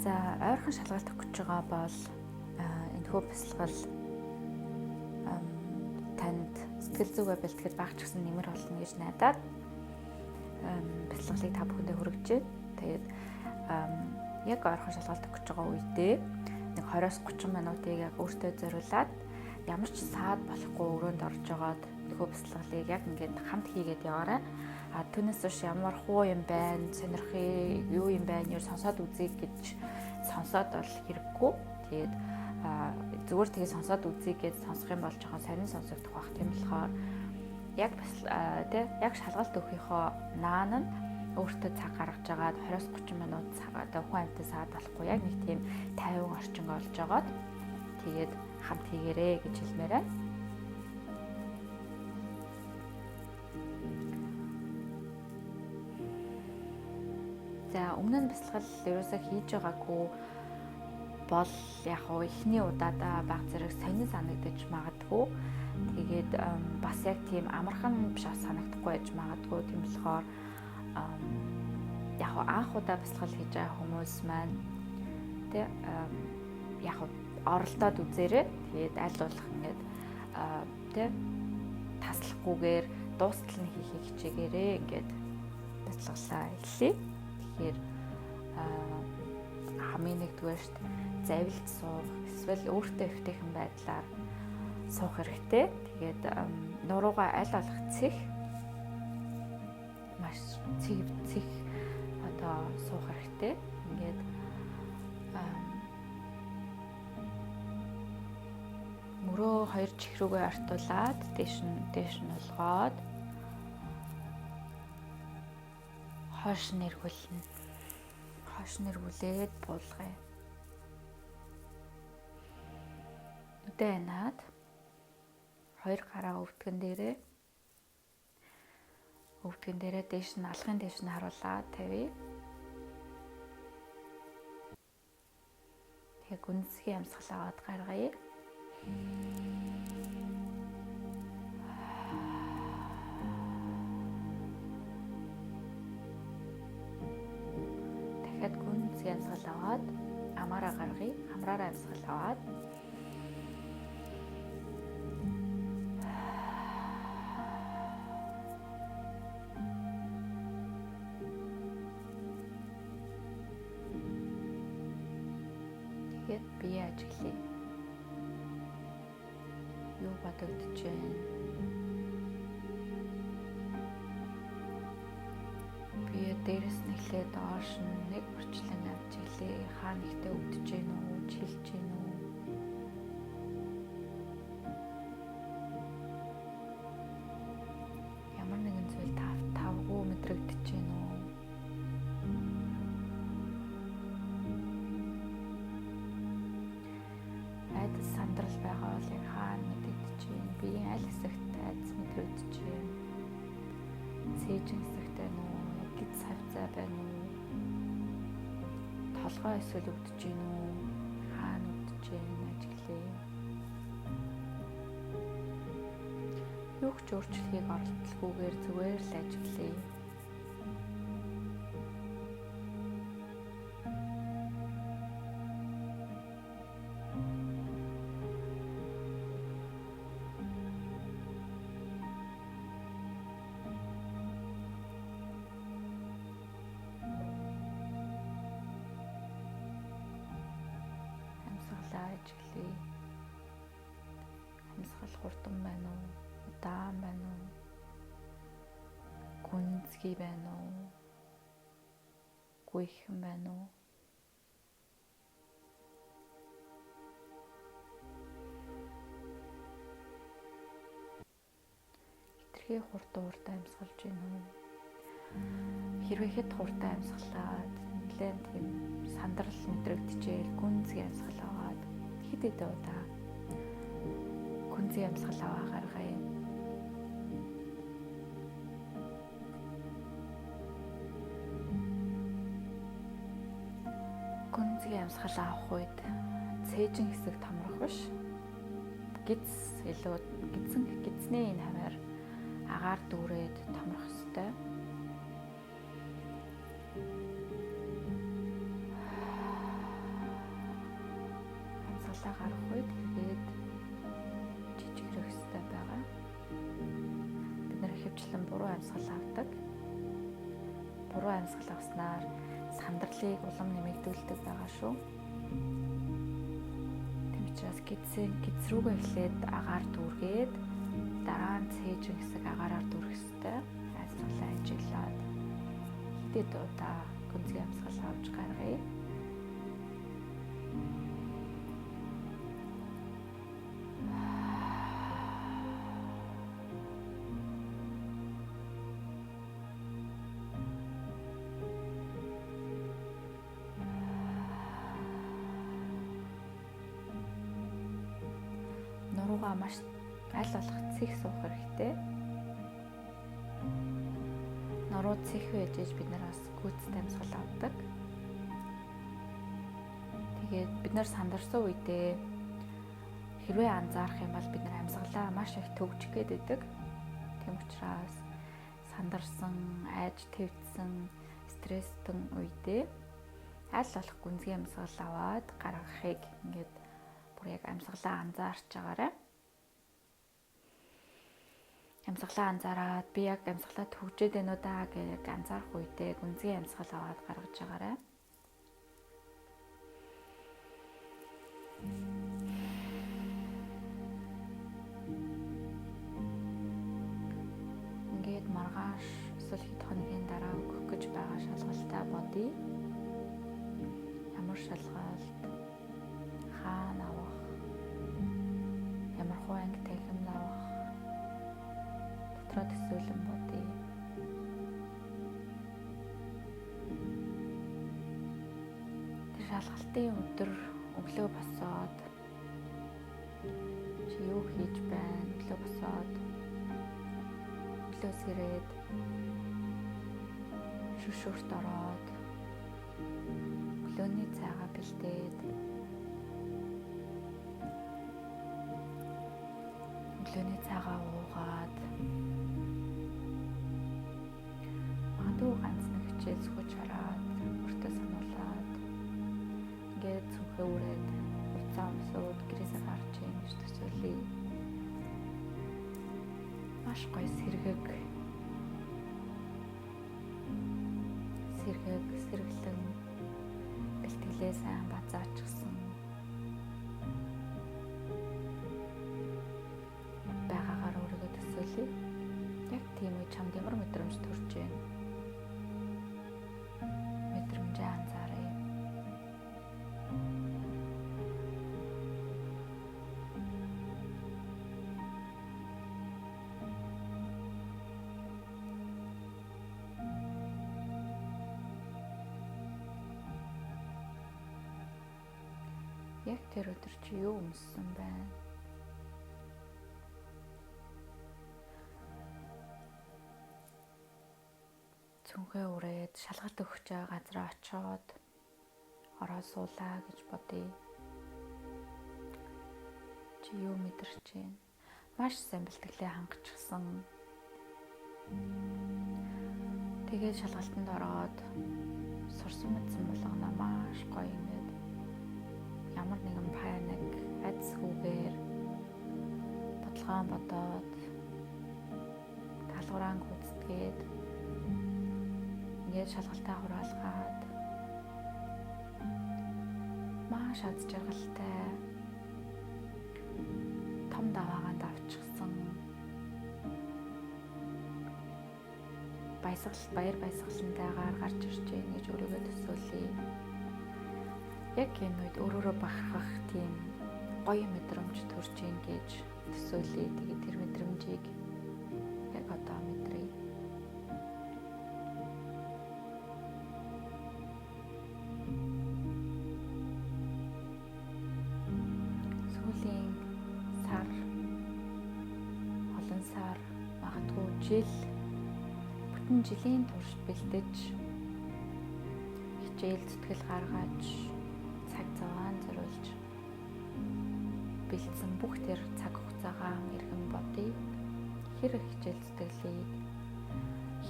За, ойрхон шалгалт өгөх гэж байгаа бол энэхүү бясалгал танд сэтгэл зүгээ бэлтгэхэд баг ч гэсэн нэмэр болно гэж найдаад бясалгалыг та бүхэндээ хүргэж байна. Тэгээд яг ойрхон шалгалт өгөх гэж байгаа үедээ нэг 20-30 минутыг яг өөртөө зориулаад ямар ч саад болохгүй өрөөнд орж жагаад энэхүү бясалгалыг яг ингээд хамт хийгээд яваарай. А түүнээс биш ямар хуу юм байна, сонирхъя, юу юм байна, юу сонсоод үзье гэж сонсоод бол хэрэггүй. Тэгээд зүгээр тэгээ сонсоод үзье гэж сонсох юм бол жоохон сонин сонсогдох бах. Тийм болохоор яг бас тий яг шалгалт өгөхийнхөө наан нь өөртөө цаг гаргаж агаад 20-30 минут одоо хүн амьтан саад болохгүй яг нэг тийм 50 орчин олж агаад тэгээд хамт хийгээрэй гэж хэлмээр байна. За, өмнө нь бясалгал ерөөсөө хийж байгаагүй бол яг уу эхний удаадаа баг зэрэг сонин санагдаж магадгүй. Тэгээд бас яг тийм амархан биш санагдахгүй байж магадгүй. Тийм болохоор яг уу анх удаа бясалгал хийж байгаа хүмүүс маань тэ яг уу оролдоод үзээрэй. Тэгээд аль болох ингээд тэ таслахгүйгээр дуустал нь хийхийг хичээгээрэй. Ингээд бясалгалаа эхлэе. Тэгэхээр хамгийн нэгдүгээрт завилд суух, эсвэл өөртөө эвтэйхэн байдлаар суух хэрэгтэй. Тэгээд нуруугаа аль болох цэх маш цэг одоо суух хэрэгтэй. Ингээд мөрөө хоёр чих рүүгээ ортуулаад дээш нь улгаад хойш нэргүүлнэ. Хойш нэргүүлээд буулгая. Нүдээ анаад хоёр гараа өвдгөн дээрээ дээш нь алхын дээш нь харуулаад тавья. Тэгээ гүнзгий амьсгал аваад гаргая. Дахиад гүнзгий амьсгал аваад амаараа гаргая. Хамраараа амьсгал аваад тэгээд бие ажиглая. Юу бодогдож байна? Бие дээрээс нь эхлээд доош нь нэг бүрчлэн ажиглая. Хаа нэгтээ өвдөж гин үү, чилж гин үү? Ямар нэгэн зүйл тавгүй мэдрэгдэж гин үү? Айдас сандрал байгаа бол яг хаана мэдэгдэж байна? Биеийн аль хэсэгт айдас мэдрэгдэж байна? Цээжин хэсэгт байна уу? Яг гидс хавцаа байна уу? Толгой эсвэл өвдөж байна уу? Хаана өвдөж байна? Ажиглая. Юу ч өөрчлөхийг оролдлогүйгээр зүгээр л ажиглая. Амьсгалаа ажиглая. Амьсгал хурдан байна уу? Удаан байна уу? Гүнзгий байна уу? Гүйхэн байна уу? Хэтэрхий хурдан уртаа амьсгалж байна уу? Хэрвээ хэд хурдан амьсгалаад нэлээд тийм сандрал мэдрэгдэжээл гүнзгий амьсгал аваад хэд хэдэн удаа гүнзгий амьсгал аваа гаргая. Гүнзгий амьсгал авах үед цээжин хэсэг томрох биш. Гидс илүү гидсний энэ хаваар агаар дүүрээд томрох ёстой. Амьсгалаа гаргах үед эргээд жижигрэх хэрэгтэй байгаа. Бид нар ихэвчлэн буруу амьсгал авдаг. Буруу амьсгал авснаар сандарлыг улам нэмэгдүүлдэг байгаа шүү. Тийм учраас гэдэс рүүгээ эхлээд агаар дүүргээд дараа нь цээжин хэсэг агаараар дүүрэх хэрэгтэй. Амьсгалаа ажиглаад хэдий удаа гүнзгий амьсгал авч гаргая. Нуруугаа маш аль болох цэх суух хэрэгтэй. Нуруу цэх байж бид нар бас гүйцэд амьсгал авдаг. Тэгээд бид нар сандарсан үедээ хэрвээ анзаарах юм бол бид нар амьсгалаа маш их төгжих гээд байдаг. Тийм учраас сандарсан, айж твдсэн, стресстэн үедээ аль болох гүнзгий амьсгал аваад гаргахыг ингээд бүр яг амьсгалаа анзаарч байгаарай. Амьсгалаа анзаараад би яг амьсгалаа төгжээд байна уу даа гэж яг анзаарах үедээ гүнзгий амьсгал аваад гаргаж байгаарай. Ингээд маргааш эсвэл хэд хоногийн дараа өгөх гэж байгаа шалгалтаа бодъё. Ямар шалгалт, хаана авах, ямар хуу анги танхимд авах, дотроо төсөөлөн бодъё. Тэр шалгалтын өдөр өглөө босоод чи юу хийж байна? Өглөө босоод өглөөс ирээд шүшүүрт ороод өглөөний цайгаа бэлдээд өглөөний цайгаа уугаад магадгүй ганц нэг хичээл сөхөж хараад өөртөө сануулад ингээд цүнхээ үрээд уцаа өмсөөд гэрээсээ гарч ийн гэж төсөөлье. Маш гоё сэргэг сэргэлэн бэлтгэлээ сайн базаачихсан байгаагаар өөрийгөө төсөөлье. Яг тийм үе чамд ямар мэдрэмж төрж байна? Мэдрэмжээ анзааръя. Яг тэр өдөр чи юу өмссөн байна? Цүнхээ үрээд шалгалт өгч байгаа газараа очиод ороо суулаа гэж бодъё. Чи юу мэдэрч байна? Маш сайн бэлтгэлээ хангачихсан. Тэгээд шалгалтанд ороод сурсан мэдсэн болгоно маш гоё ингээд ямар нэгэн паник, айдасгүйгээр бодлогоо бодоод даалгавраа гүйцэтгээд ингээд шалгалтаа хураалгаад маш аз жаргалтай том даваагаанд авчихсан баяр баясгалантайгаар гарч ирж байна гэж өөрийгөө төсөөлье. Яг энэ үед өөрөөрөө бахархах тийм гоё мэдрэмж төрж ийн гэж төсөөлье. Тэгээд тэр мэдрэмжийг яг одоо мэдрээ. Сүүлийн сар, олон сар, магадгүй жил, бүтэн жилийн турш бэлдэж, хичээл зүтгэл гаргаж, цаг заваа зориулж бэлдсэн бүх тэр цаг хугацаагаа эргэн бодъё. Хэр их хичээл зүтгэлийг,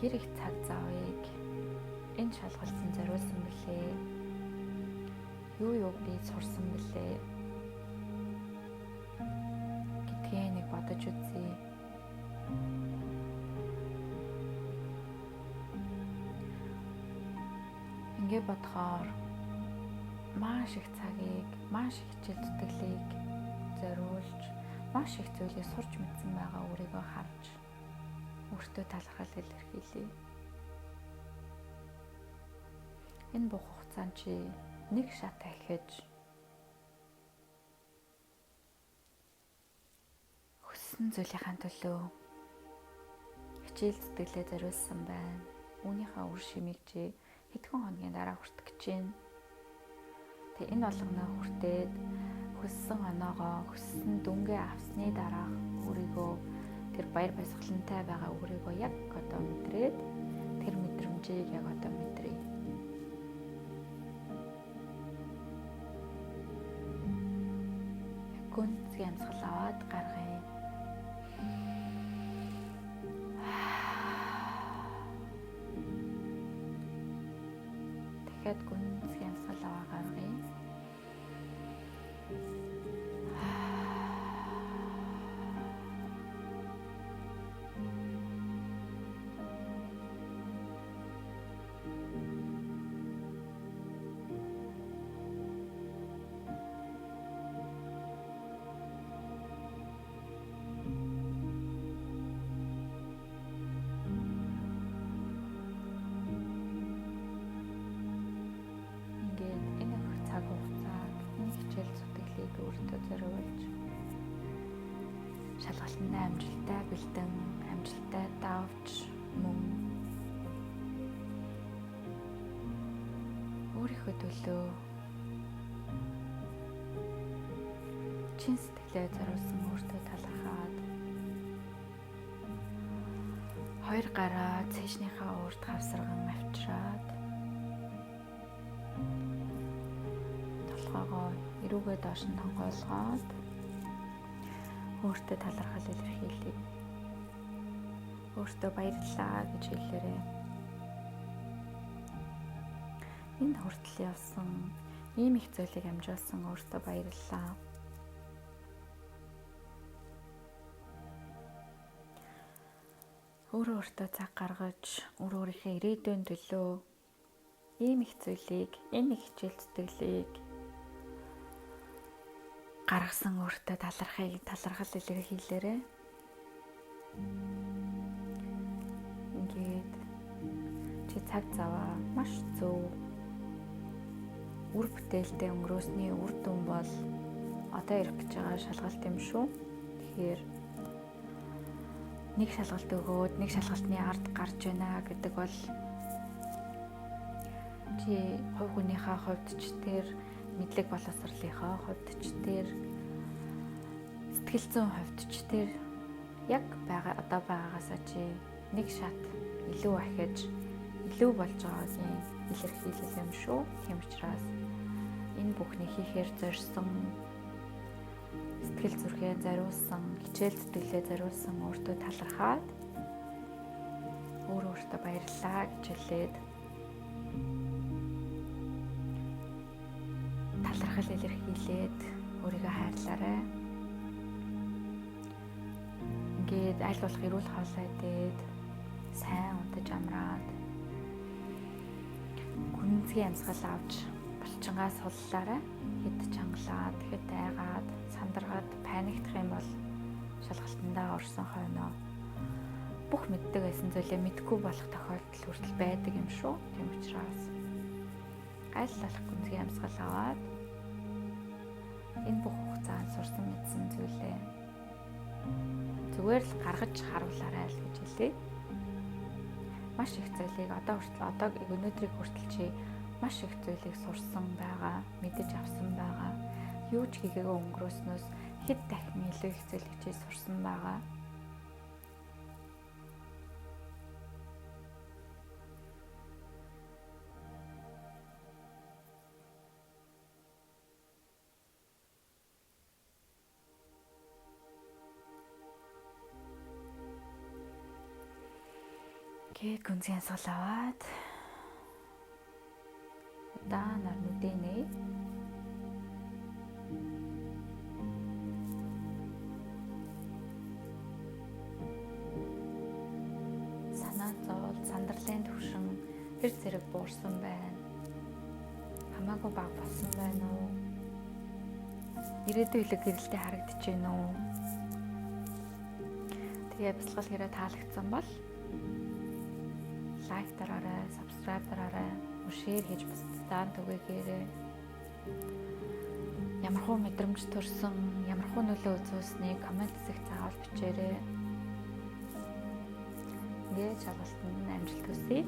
хэр их цаг завыг энэ шалгалтанд зориулсан бэлээ? Юу юу би сурсан бэлээ? бодож үзье. Ингээ бодохоор маш их цагийг, маш их хичээл зүтгэлийг зориулж, маш их зүйлийг сурч мэдсэн байгаа өөрийгөө харж өөртөө талархал илэрхийлье. Энэ бүх хугацаанд чи нэг шат ахиж хүссэн зүйлийнхаа төлөө хичээл зүтгэлээ зориулсан байна. Үүнийхээ үр шимийг чи хэдхэн хоногийн дараа хүртэх гэж байна. Тэгээ энэ болгоноо хүртээд хүссэн оноогоо, хүссэн дүнгээ авсны дараах өөрийгөө тэр баяр баясгалантай байгаа өөрийгөө яг одоо мэдрээд тэр мэдрэмжийг яг одоо мэдрээ. Гүнзгий амьсгал аваад гаргая. Дахиад гүнзгий амьсгал аваа гаргая. Өөртөө зориулж шалгалтандаа амжилттай бэлдэн, амжилттай давж мөн өөрийнхөө төлөө чин сэтгэлээ зориулсан өөртөө талархаад хоёр гараа цээжнийхээ урд хавсарган авчираад толгоогоо эрүүгээ доош нь тонгойлгоод өөртөө талархал илэрхийлье. Өөртөө баярлалаа гэж хэлээрэй. Энэ хүртэл явсан, ийм их зүйлийг амжуулсан өөртөө баярлалаа. Өөрөө өөртөө цаг гаргаж, өөрөө өөрийнхөө ирээдүйн төлөө ийм их зүйлийг, энэ их хичээл зүтгэлийг гаргасан өөртөө талархал илэрхийлээрэй. Ингээд чи цаг заваа маш зөв үр бүтээлтэй өнгөрөөсний үр дүн бол одоо ирэх гэж байгаа шалгалт юм шүү. Тэгэхээр нэг шалгалт өгөөд нэг шалгалтны ард гарч байна гэдэг бол чи хувь хүнийхээ хувьд ч тэр мэдлэг боловсролынхоо хувьд ч тэр сэтгэл зүйн хувьд ч тэр яг байгаа одоо байгаагаасаа чи нэг шат илүү ахиж илүү болж байгаагийн илэрхийлэл юм шүү. Тийм учраас энэ бүхнийг хийхээр зорьсон, сэтгэл зүрхээ зориулсан, хичээл зүтгэлээ зориулсан өөртөө талархаад өөрөө өөртөө баярлалаа гэж хэлээд талархал илэрхийлээд өөрийгөө хайрлаарай. Ингээд аль болох эрүүл хоолой идээд сайн унтаж амраад гүнзгий амьсгал авч булчингаа суллаарай. Хэд чангалаад, хэд айгаад, сандаргаад паниктах юм бол шалгалтандаа орсон хойноо бүх мэддэг байсан зүйлээ мэдэхгүй болох тохиолдол хүртэл байдаг юм шүү. Тийм учраас аль болох гүнзгий амьсгал аваад энэ бүх хугацаанд сурсан мэдсэн зүйлээ зүгээр л гаргаж харуулаарай л гэж хэлье. Маш их зүйлийг одоо хүртэл одоо өнөөдрийг хүртэл чи маш их зүйлийг сурсан байгаа, мэдэж авсан байгаа. Юу ч хийгээгүй өнгөрөөснөөс хэд дахин илүү их зүйлийг чи сурсан байгаа. Гээд гүнзгий амьсгал аваад удаанаар нүдээ нээ. Бясалгалын түвшин хэр зэрэг буурсан байна? Хамаагүй бага болсон байна уу? Ирээдүйн илүү гэрэлтэй харагдаж байна уу? Тэгээ бясалгал хэрэг таалагдсан бол like дараарай, subscribe дараарай, share хийж бусдад түгээгээрэй. Ямар хуу мэдрэмж төрсөн, ямар хуу нөлөө үзүүлснийг comment хэсэгт заавал бичээрэй. Ингээд шалгалтанд нь амжилт хүсье.